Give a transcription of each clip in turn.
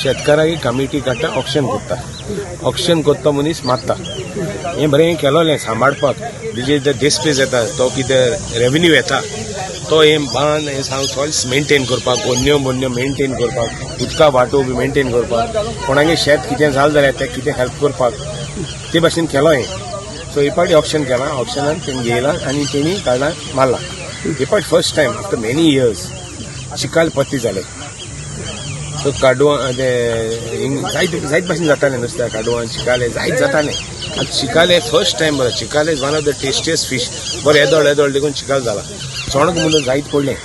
शेतकाराक कमिटी काडटा, ऑक्शन करता. ऑक्शन करता, मनीस मारता. हें बरें केलोलें सांबाळपाक. तेजे जे डिस्प्लेस येता, तो कितें रेवेन्यू येता, तो हें बांद हें सॉयल्स मेंटेन करपाक, बोन्यो बोन्यो मेंटेन करपाक, उदका वाटो बी मेंटेन करपाक, कोणागे शेत कितें जालें जाल्यार तें कितें हेल्प करपाक, ते भाशेन केलो हें. सो हे पावटी ऑक्शन केलां. ऑक्शनान तेणी घेयलां आनी तेणी काडलां, मारलां. हे पावट first time after many years चिकाल पत्ती जाले. सो काडवां ते हिंग जायत जायत भाशेन जातालें नुस्त्या. काडवां, चिकाले जायत जातालें. आतां चिकाले फर्स्ट टायम बरो. Chicalim is one of the tastiest fish. बरें येदोळ येदोळ देखून चिकाल जाला. चणक म्हणून जायत पडलें.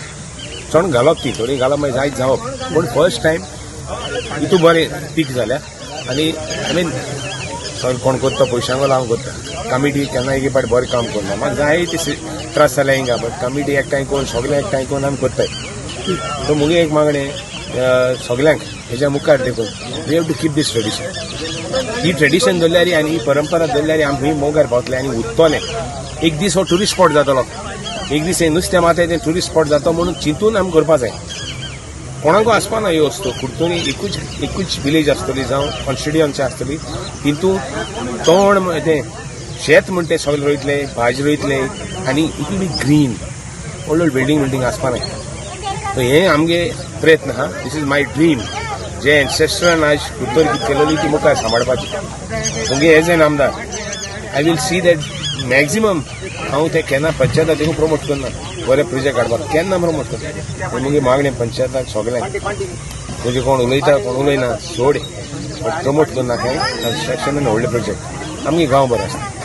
चणक घालप ती थोडी घालप, मागीर जायत जावप. पूण फर्स्ट टायम हितू बरें पीक जाल्या. आनी I mean, कोण करता पयशांक हांव करता. कमिटी केन्ना एक फावट बरें काम करना. म्हाका जाय ते त्रास जाले हिंगा, बट कमिटी एकठांय करून, सगळे एकठांय करून आमी करताय. सो मुगे एक मागणें सगल्यांक, हेज्या मुखार देखून we have to keep this tradition. He tradition धरल्यार आनी ही परंपरा धरल्यार आमी मोगार पावतले आनी उरतलें. एक दीस हो ट्युरिस्ट स्पॉट जातलो. एक दीस हें नुस्तें मारताय तें ट्युरिस्ट स्पॉट जातो म्हणून चिंतून आमी करपा जाय. कोणाकू आसपाना ह्यो वस्तू. कुडतरी एकूच एकूच विलेज आसतली जावं कॉन्स्टिट्युअन्सी आसतली, तितू तण तें शेत म्हण ते सगळे रोयतले, भाजी रोयतले आनी it will be green. व्हडले व्हडले बिल्डींग बिल्डींग आसपा नाय. सो हे आमगे प्रयत्न आहा. This is my dream. जे एन्सेस्ट्रल आज कुडतरी कितें केलेली ती मुखार सांबाळपाची. मुगे एज एन आमदार I will see that maximum. हांव ते केन्ना पंचायताक देखून प्रमोट करना. बरे प्रोजेक्ट काडपाक केन्ना प्रमोट करना. मुगे मागणें पंचायताक सगळ्यांक, म्हणजे कोण उलयता, कोण उलयना सोड, बट प्रमोट करना. हें कन्स्ट्रक्शन आनी व्हडले प्रोजेक्ट आमगे गांव बरो आसता.